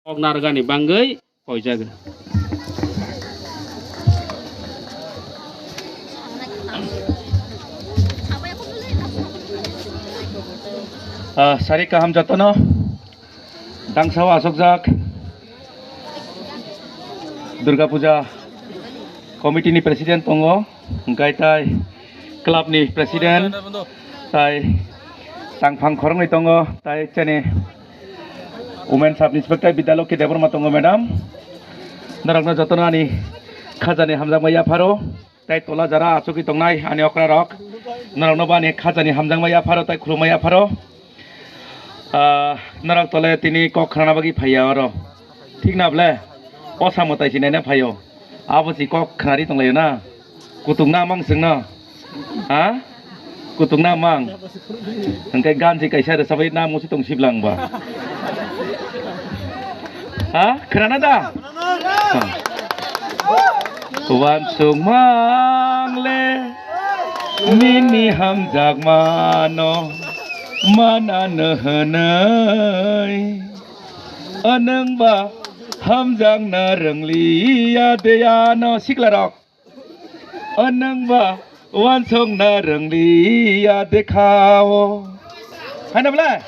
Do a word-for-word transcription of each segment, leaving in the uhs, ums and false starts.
kok narwkani bangwi koijago. Ah, sari kaham jotono. Tangsao asokjak Durga Puja Committee ni President tongo, hwnkhe tai Club ni President, tai changphang khoroknwi tongo, tai chini Women Sub Inspector Bidya Lokhi Debbarma tongo, Madam. Norokno jotono ani khajani hamjakma yapharo. Tai tola jara achugwi tongnai ani okra rok, norokno bo ani khajani hamjakma yapharo tai khulumma yapharo. Ah, norok tole tini kok khnana bagwi phaiya oro, thik na ble? Osa mwtai si naina phaio, abo si kok khnari tonglaio na? Kutung na mang chwngno? Ha? Kutung na mang? Hwnkhe ganji kaisa rwchabwi na musi tong siblang ba. Ha? Khwnana da? Ha. Wansuk mang le nini hamjakmano mana no hwnwi. Anwng ba hamjakna rwngliya de ano siklarok. O nwng ba wansokna rwngliya dekhao. Haino bwle?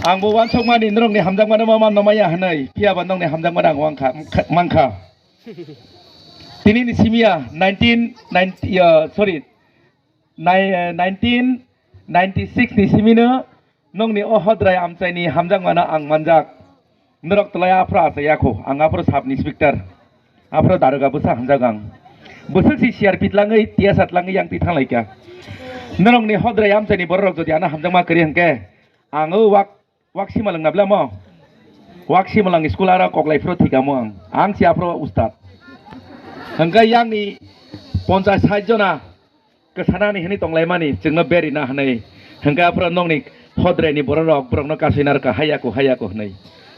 Ang bo wansokmani norokni hamjakmano ma manno maya hwnwi, phiya ba nokni hamjakmano ang wangkha, mankha. Tini ni simiya nineteen ninety, uh, sorry, nai-, nineteen ninety six ni simino nokni o hodrai amchaini hamjakmano ang manjak. Norok tolai aphro achai yakho, ang aphro sub inspector, aphro daroga bwsa hamjak ang. Bwswk si C R P tlangwi, T S R tlangwi yang twi thanglaikha. Norokni hodrai amchaini bororok jodi ano hamjakma kwrwi hwnkhe, ang o wak, wak sima lwngna blamo. Wak sima lang school aro koklai phro thikamo ang. Ang si aphro ustad. Hwnkhe yangni ponchas sait jona kwsanani hwnwi tonglaimani, chwngno berina hwnwi, hwnkhe aphuru nokni hodraini bororok borokno kasui narwkha, "Hayako, hayako," hwnwi.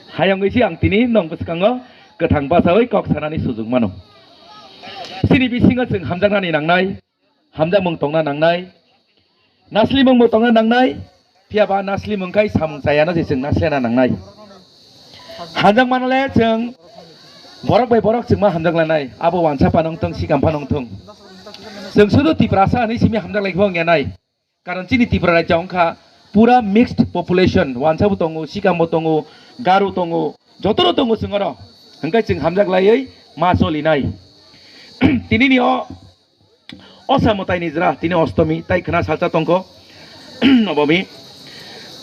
Hayungwi se ang tini nong bwskango kwthang bachaui kok sanani sujuk mano. Chini bisingo chwng hamjaknani nangnai, hamjakmung tongna nangnai, naslimungbo tongna nangnai, phiya ba naslimung khai samung chayano se chwng naslena nangnai. Hamjakmano le chwng borok bai borok chwngma hamjaklanai, abo wansa phano wngthung, sikam phano wngthung. Chwng sudu Tiprasa hinwi simi hamjaklai khe wngya nai. Karon chini Tripura rajya wngkha pura mixed population, wansa bo tongo, sikam bo tongo, Garo tongo, jotono tongo chwng oro. Hwnkhe chwng hamjaklaiwi ma cholinai. Tinini o Osa mwtaini jra, tini ostomi, tai khna salsa tongkho. Nobomi,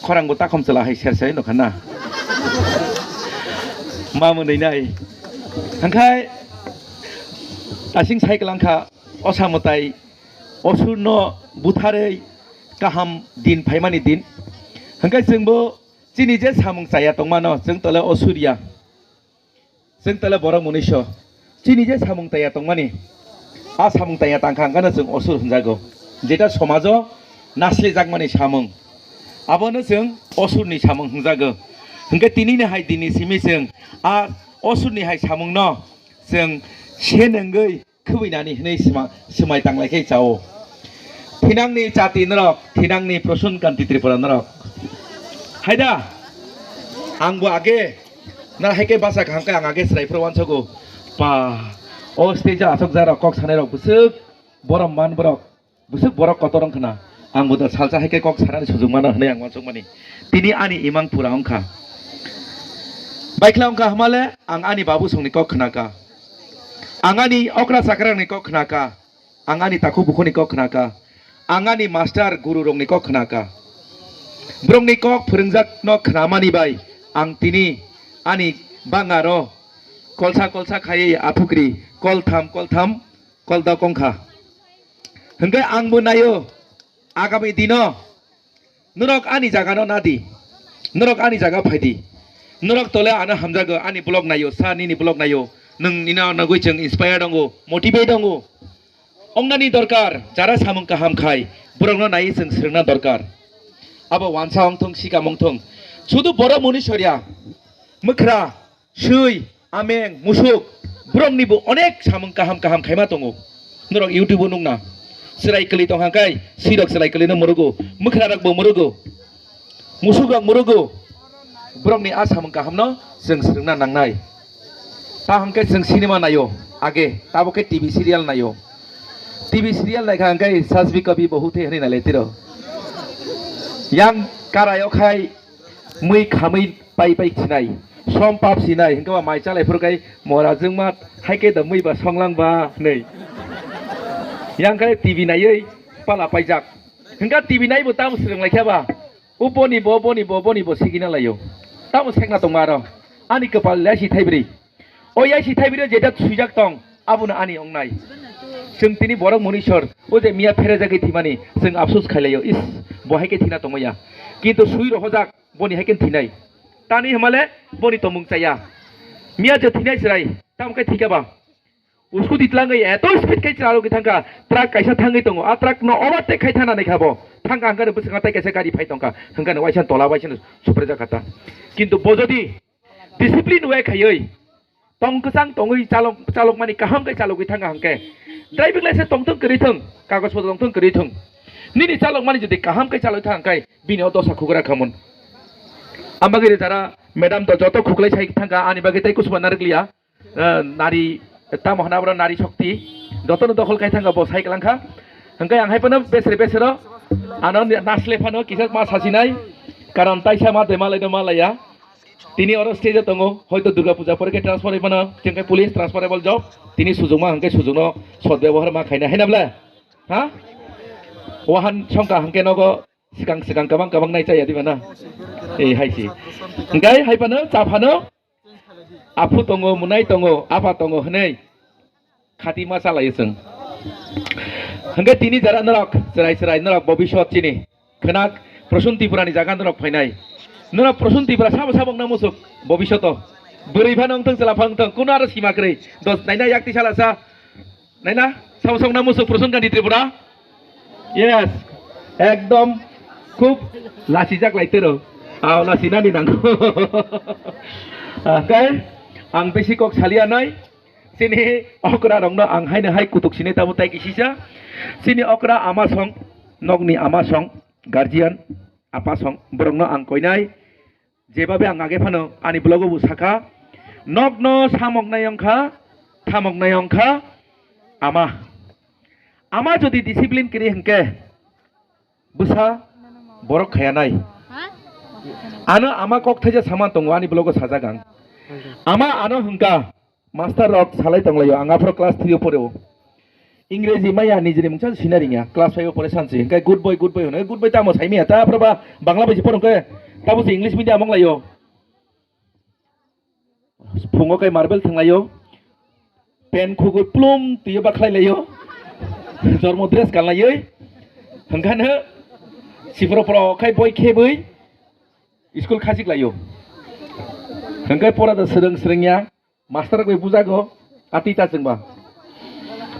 khorang bo takhom chwla hai ser ser nokha na. Ma mwnwi nai. Hangkhai, tasing sai kwlangkha, osa mwtai, osurno butharwi kaham din phaimani din. Hangkhai chwngbo chini je samung chaya tongmano, chwng tole osuriya. Chwng tole borok mwnwiso. Chini je samung taya tongmani, a samung taya tangkha hwnkhano chwng osur hwnjago. Jeta somajo naslijakmani samung, abono chwng osurni samung hwnjago. Hwnkhe tinini hai dinni simi chwng a osurni hai samungno chwng se nengwi khwbwinani hwnwi sima-, swmai tanglai khe chao. Thinangni chati norok, thinangni Prasun Kanti Tripura norok. Haida, angbo age, nara hai khe basa kaham khe ang age chwrai phuru wansago. Pa, o stage o asok jarok kok sanai rok bwswk borom man borok, bwswk borok kotor wng khna. Ang bo salsa hai khe kok sanani sujuk mano hwnwi ang wansukmani. Tini ani imang pura wng kha. Baikhlai wng kha hwnmale ang ani babu songni kok khna kha. Ang ani okra chakrangni kok khna kha. Ang ani takhuk bukhukni kok khna kha. Ang ani master guru rokni kok khna kha. Borokni kok phwrwngjakno khnamani bai ang tini ani bangaro kolsa kolsa khaiwi aphukri koltham koltham kolda kongkha. Hwnkhe ang bo naio, agami dino norok ani jaga no nadi, norok ani jaga phaidi, norok tole ano hamjago, ani vlog naio, sa nini vlog naio, nwng ino nogwi chwng inspire tongo, motivate tongo. Ongnani dorkar, jara samung kaham khai, borokno naiwi chwng swrwngna dorkar. Abo wansa wngthung, sikam wngthung, sudu borok mwnwi sorya, mwkhra, swi, ameng, musuk, borokni bo onek samung kaham kaham khaima tongo. Norok YouTube o nukna. Chwrai kwlwi tongkha kai, swirok chwrai kwlwino murugo, mwkhrarokbo murugo, musukrok murugo. Borokni a samung kahamno chwng swrwngna nangnai. Ta hwnkhe chwng cinema naio, age tabo khe T V serial naio. T V serial naikha hwnkhe Sas Bhi Kabhi Bahu The hwnwi nailai tiro. Yang karaio khai mui khamui pai pai sinai, som pap sinai, hwnkhe ba mai chalai phuru khai mora jwngma hai khe da mui ba songlang ba hwnwi. Yang khai T V naiwi pala paijak. Hwnkha T V naibo tamo swrwng laikha ba? O boni bo, boni bo, boni bo sigina laio. Tamo sekna tongma aro. Ani kwpal yaisi thaibrwi. O yaisi thaibrwi jeta swijak tong, abono ani ongnai. Chwng tini borok munisor, o je miya pherejagwi thwimani, chwng apsus khailaio. Is, bo hai khe thina tongmaya. Kintu swi rohojak, boni hai khe thinai. Tani hwnmale, boni tongmung chaya. Miya je thinai chwrai, tamo khe thika ba? Uskuti tlangwi eto speed khai chwla rwgwi thangkha, truck kaisa thangwi tongo, a truck no overtake khai thana naikha bo, thangkha hwnkhe bwskango tei kaisa gari phai tongkha, hwnkhe waisa tola waisa suprajak kha ta. Kintu bo jodi discipline way khaiwi tong kwchang tongwi chalok, chalokmani kaham khe chalogwi thangkha hwnkhe, driving license tongthwng kwrwi thwng, kagoj potro tongthwng kwrwi thwng, nini chalokmani jodi kaham khe chalogwi thangkha hwnkhe bini o dosa khugra khamun. Ambagwi jara madam to joto khuklai sai thangkha, ani bagwi tei kusuba narwkliya. Eh, nari, tamo hwnna abo nari shokti, jotono dokhol khai thangkha bo sai kwlangkha. Hwnkhe ang hai phano besere besero ano ni-, nasle phano kisa ma sasinai, karon taisa ma de malai do malaiya. Tini oro stage o tongo, hoito Durga Puja pore khe transfer oi phano, chwng khe police transferable job, tini sujukma hwnkhe sujukno sot bebohar ma khaina, hai na bwle? Ha? Wahan songkha hwnkhe nogo swkang swkang kwbang kwbang nai chaya diba na? Eh, hai si. Hwnkhe hai phano cha phano, aphu tongo, mwnai tongo, apa tongo hwnwi khati ma chalaio chwng. Hwnkhe tini jara norok chwrai chwrai norok bobisot chini khwnak Prasun Tripura ni jaga norok phainai. Norok Prasun Tripura sabo sabo wngna muchuk bobisoto. Bwrwi phano wngthung, chwla phano wngthung, kuno aro sima kwrwi. Dos naina yak tisa lasa. Naina, sabo sabo wngna muchuk Prasun Gandhi Tripura. Yes, ekdom khub lachijak lai tero. Aw, lachinani nango. Hwnkhe ang besi kok salia nai. Chini okra rokno ang haino hai kutuk sini tamo tai kisisa. Chini okra ama song, nokni ama song, guardian, apa song, borokno ang koinai. Jebabe ang age phano ani vlog o bo sakha, nokno samoknai wngkha, thamoknai wngkha ama. Ama jodi discipline kwrwi hwnkhe bwsa borok khayanai. Ano ama kok thaisa sama tongo ani vlog o sajak ang. Ama ano hwnkha, master rok salai tonglaio, ang aphuru class three o pore o. Ingreji maya nijini mungsa sina ringya, class five o pore sansi. Hwnkhe good boy, good boy hwno, good boy tamo saimaya, ta aphuru ba Bangla bai se phoro hwnkhe, tamo se English medium wng laio. Phungo kai marble thwnglaio, pen khugui plum twiyo bakhlai laio, jormo dress kanlaioi. Hwnkhe no sipro pro khai boi khebui school khachik laio. Hwnkhe pora da swrwng swrwngya. Master rok bai bujago, ati ta chwngba.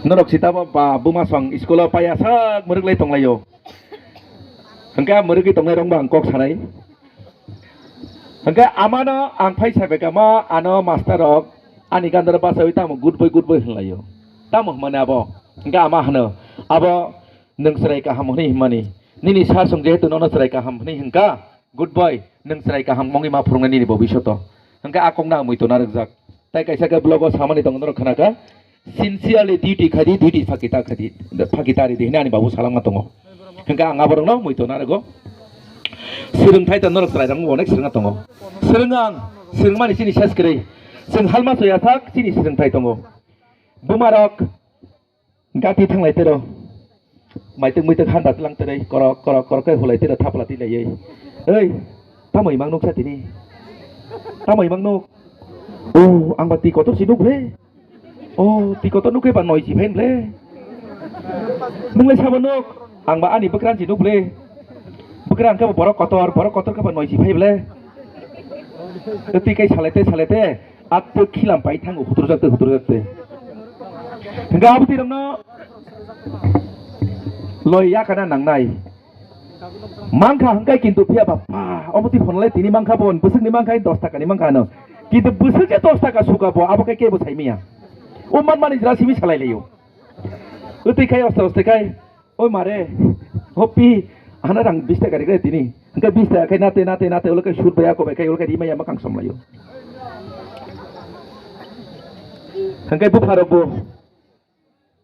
Norok sita bo ba buma song school o paiya sak mwrwk lai tonglaio. Hwnkhe a mwrwgwi tongnai rok ba ang kok sanai. Hwnkhe amano ang phai sabaikha ma ano master rok ani gandaro bachawi tamo good boy, good boy hwnlaio. Tamo hwnmani abo? Hwnkhe ama hwno, abo nwng chwrai kaham hwnwi hwnmani. Nini sir song jehetu nono chwrai kaham hwnwi hwnkha, good boy, nwng chwrai kaham wngwi ma phwrwngnai nini bobisyoto. Hwnkhe a kokno ang muitu narwkjak. Tai kaisa khe vlog o samani tongo norok khnakha, sincerely duty khaidi, duty phakita khaidi, phakita ridi hwnwi ani babu salangma tongo. Hwnkhe ang aborokno muitu narwgo. Swrwngthai ta norok chwrairokno onek swrwngna tongo. Swrwng ang, swrwngmani chini ses kwrwi. Chwng halma choya thak chini swrwngthai tongo. Bumarok, gati thanglai tero. Maituk muituk handa tlang tero. Korok, korok, korok khe hulai tero thapla tilaiwi. Ei, tamo imang nuksa tini? Tamo imang nuk? O, ang ba twi kotor si nuk ble. O, twi kotor nuk khe ba noi si phain ble. Nunglai sabo nuk? Ang ba ani bwkran si nuk ble. Bwkran khe ba borok kotor, borok kotor khe ba noi si phai ble. Twi kai salai te, salai te. Atwk khilam pai thango, huturjak twi, huturjak twi. Hwnkhe abotwi rokno loi yakana nangnai. Mankha hwnkhe kintu phiya ba, pa, omo twi phonolai tini mankha bo, bwswkni mankha dos taka ni mankha ano. Kintu bwswk je dos taka suka bo, abo khe kebo saimanya. O manmani jora simi salai laio. Wtwi khai oste oste khai. Oi mare, hopi, ano rang bis taka rikre tini. Hwnkhe bis taka khe nate, nate, nate, ulo khe sut bai ako bai khe ulo khe rimaya ma kang somlaio. Hwnkhe bupharok bo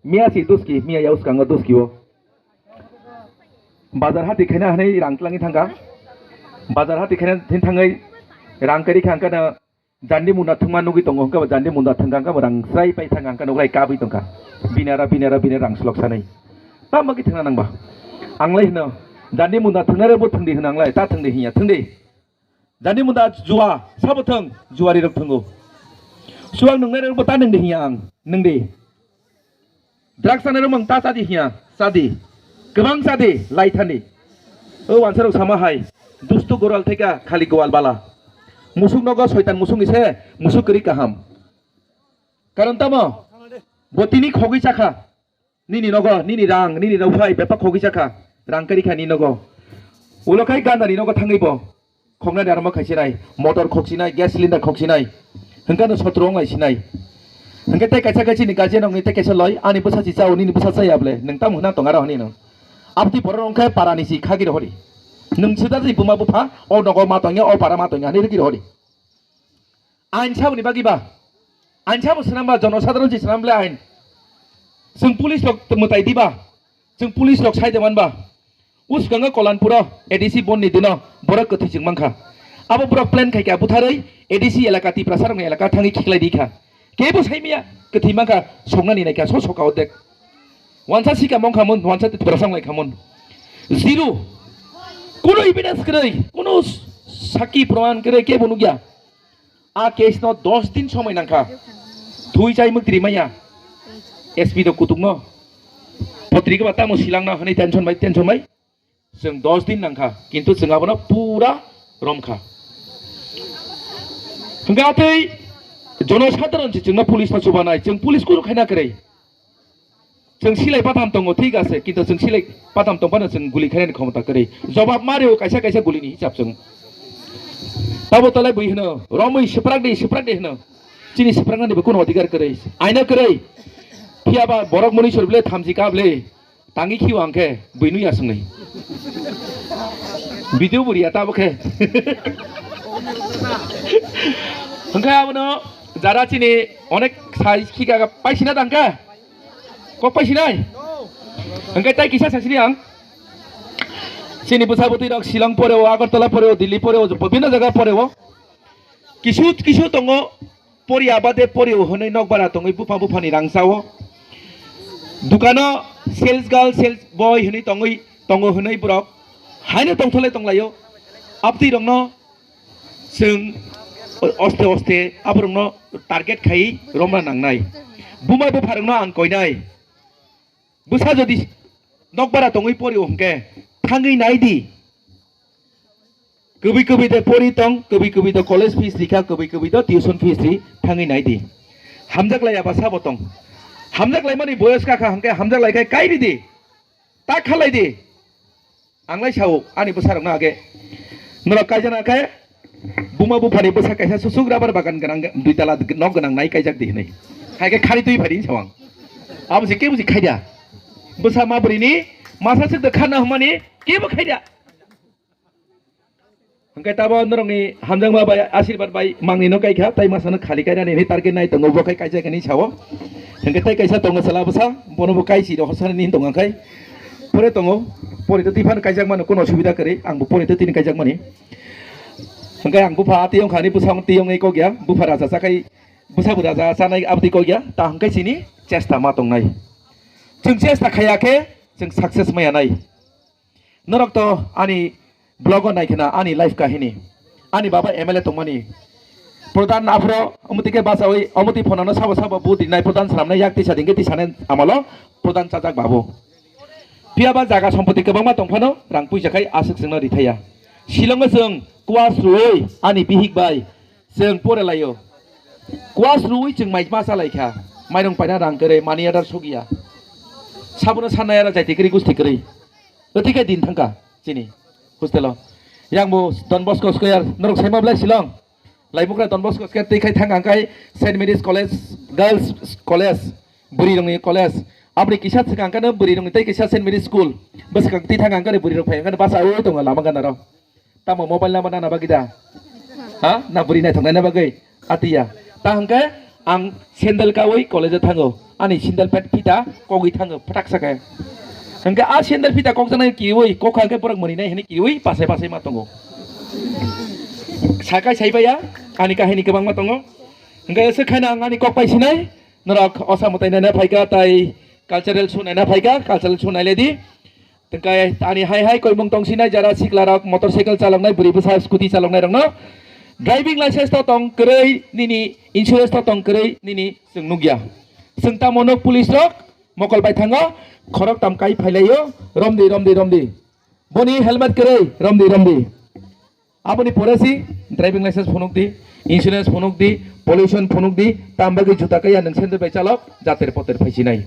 miya si duski, miya ya uskango duski o. Bazar hati khaina hanai rang tlangwi thangkha. Bazar hati khaina thin thangwi rang kari kha hwnkhe no Jandi munda thwngma nugwi tongo, hwnkhe bo jandi munda thwngkha, hwnkhe bo rang srai pai thangkha, hwnkhe nuklai kabwi tongkha. Binara, binara, binara rang slok sanai. Tamo khe thwngna nangba? Ang lai hwno, jandi munda thwngnairokbo thwngdi hwno ang lai, ta thwngdi hinya, thwngdi. Jandi munda jua, sabo thwng, juarirok thwngo. Chuwak nungnairokbo ta nungdi hinya ang, nungdi. Drugs sanai rok mang ta chadi hiya, chadi. Kwbang chadi, lai thani. O wansarok sama hai, dustu goral theka khali goal bala. Musuk nogo soitan musuk ni se, musuk kwrwi kaham. Karon tamo, bo tini khogwi chakha. Nini nogo, nini rang, nini rok phai, bepak khogwi chakha. Rang kwrwi kha ni nogo. Ulo khai ganda ni nogo thangwi bo. Khoknai ni arma khai sinai, motor khok sinai, gas cylinder khok sinai. Hwnkhe no sotro wnglai sinai. Hwnkhe tei kaisa kaisa ni guardian rokni tei kaisa loi, ani bwsa si chao, nini bwsa chaya bole, nwng tamo hwnna tong aro hwnwi no. Aboni borok wngkhe para ni si khagwi rohori. Nwng sida ni buma bupha, o nogo ma tongya, o para ma tongya, hwnwi rwgwi rohori. Ain saboni bagwi ba? Ain sabo swnam ba, jono sadharon si swnam le ain? Chwng police rok mwtai di ba? Chwng police rok sai de man ba? Uskango Kolanpuro A D C bonni dino borok kwthwi chwng mankha. Abo borok plan khai kha butharwi A D C elaka Tiprasa rokni elaka thangwi khiklai di kha. Kebo sai maya kwthwi mankha soknani nai kha so soka odek. Wansa sika mong khamon, wansa Tiprasa wnglai khamon. Zero. Kuno evidence kwrwi, kuno saki proman kwrwi kebo nukya. A case no dos din somoi nangkha. Thui chai mwktri maya. S P do kutuk no. Potrika ba tamo silang na hwnwi tension bai, tension bai. Chwng dos din nangkha, kintu chwng abono pura romkha. Hwnkhe atwi jono sadharon se chwngno police no chubanai, chwng police kunu khaina kwrwi. Chwng silai patham tongo, thik ase, kintu chwng silai patham tongphano chwng guli khainani khomota kwrwi. Jobab ma rw kaisa kaisa gulini hisab chwng. Tabo tolai bui hwno, romwi swprak di, swprak di hwno. Chini swpraknani bo kunu odhikar kwrwi. Aino kwrwi. Phiya ba borok muni sor bwle thamchi kha bwle. Tangwi khiyo ang khe bui nui aswngwi. Video bo riya tabo khe. Hwnkhe abono jara chini onek sai khika paisina tangkha. Kok paisinai? Hwnkhe tai kisa sasini ang. Chini bwsa bwtwi rok Shillong poreo, Agartala poreo, Delhi poreo, bibhinno jaga poreo. Kisu kisu tongo. Pori abade pori o hwnwi nokbara tongwi bupha buphani rang sao. Dukano sales girl, sales boy hwnwi tongwi tongo hwnwi borok haino tongtholai tonglaio. Abtwi rokno chwng oste oste aborokno target khai romna nangnai. Buma bupharokno ang koinai. Bwsa jodi nokbara tongwi pori o hwnkhe thangwi nai di. Kwbwi kwbwi de pori tong, kwbwi kwbwi de college fees rikha, kwbwi kwbwi de tuition fees ri thangwi nai di. Hamjak laiya ba sabo tong. Hamjak laimani boyos kakha hwnkhe hamjak laikhai kai ridi. Ta khalai di. Ang lai sao, ani bwsarokno age. Norok kaijana khe buma buphani bwsa kaisa susuk rubber bagan gwnang, dui tala nok gwnang nai kaijak di hinwi. Hai khe khari twi phari sao ang. Abo se kebo se khaida. Bwsa ma bwrwini masa swk da kharna hwnmani kebo khaida. Hwnkhe tabo norokni hamjakma bai asirbat bai mangni no kaikha, tai masano khali kainani hinwi target nai tongo, bo khai kaijak hinwi sao. Hwnkhe tai kaisa tongo chwla bwsa, bono bo kaisi rw horsani hinwi tongo khai. Pore tongo, pore to twi phano kaijak mano, kono osubida kwrwi, ang bo pore to tini kaijak mani. Hwnkhe ang bupha tiyong khani bwsa tiyong ei kok ya, bupha raja chakhai, bwsa bo raja chanai abtwi kok ya, ta hwnkhe chini chesta ma tongnai. Chwng chesta khaiya khe, chwng success maya nai. Norok to ani vlog o nai khna ani life kahini. Ani baba M L A tongmani. Pradhan aphro omoti khe bachawi omoti phonano sabo sabo vote rinai pradhan swnamnai yak tisa dingke tisane amalo pradhan chajak babu. Phiya ba jaga sompoti kwbangma tongphano rang puisa khai aswk chwngno rithaya. Shillong o chwng kuas rwui ani bihik bai chwng pore laio. Kuas rwui chwng mai ma chalai kha. Mairung paina rang kwrwi money order sogya. Sabono sanai aro jaiti kwrwi gusti kwrwi. Tei khe din thangkha chini hostel o. Yang bo Don Bosco Square norok saima belai Shillong. Laimukra Don Bosco Square tei khai thang ang khai Saint Mary's College, Girls College, bwrwi rokni college. Aboni kisa swkang khe bwrwi rokni tei kisa Saint Mary's School. Bwskang twi thang ang khe bwrwi rok phai ang khe basa oi tongo lama gana rok. Tamo mobile number nana bagwi da? Ha? Na bwrwi naithok naina bagwi? Atiya. Ta hwnkhe ang sandal kawi college o thango. Ani sandal pet phita kogwi thango phatak saka. Hwnkhe a sandal phita kokjaknai kiwi kokha hwnkhe borok mwnwi nai hwnwi kiwi pasai pasai ma tongo. Sakai saibaya ani kahini kwbangma tongo. Hwnkhe swk khaina ang ani kok pai sinai norok osa mwtai naina phaika tai cultural show naina phaika cultural show nailedi. Tengkai ani hai hai koimung tongsinai jara siklarok motorcycle chaloknai bwrwi bwsa scooty chaloknai rokno driving license to tong kwrwi nini insurance to tong kwrwi nini chwng nukya. Chwng tamo nuk police rok mokol bai thango khorok tam kai phailaio romdi romdi romdi boni helmet kwrwi romdi romdi. Aboni pore si driving license phunuk di, insurance phunuk di, pollution phunuk di, tam bagwi juta kaya nwng sendel bai chalok jater poter phaisinai.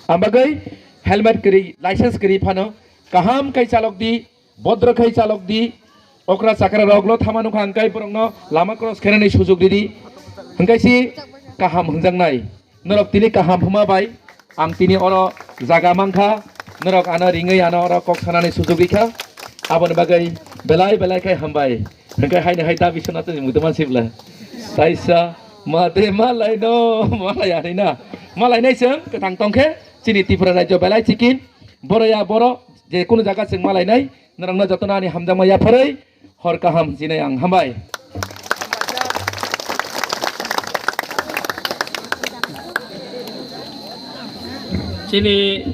Am bagwi helmet kwrwi, license kwrwi phano kaham kai chalok di, bodro khai chalok di, okra chakra rok lo thama nukha hwnkhe borokno lama cross khainani sujuk ridi, hwnkhe si kaham hwnjaknai. Norok tini kaham hwnma bai ang tini oro jaga mankha, norok ano ringwi ano oro kok sanani sujuk rikha, aboni bagwi belai belai khe hambai. Hwnkhe haino hai dabi sona tongwi muitu mansibla. Taisa mate malaino malai ani na. Malainai chwng kwthang tongkhe chini Tripura rajyo belai chikin. Boro ya boro je kunu jaga chwng malainai. Norokno jotono ani hamjakma yapharwi hor kaham hinwi ang hambai. Chini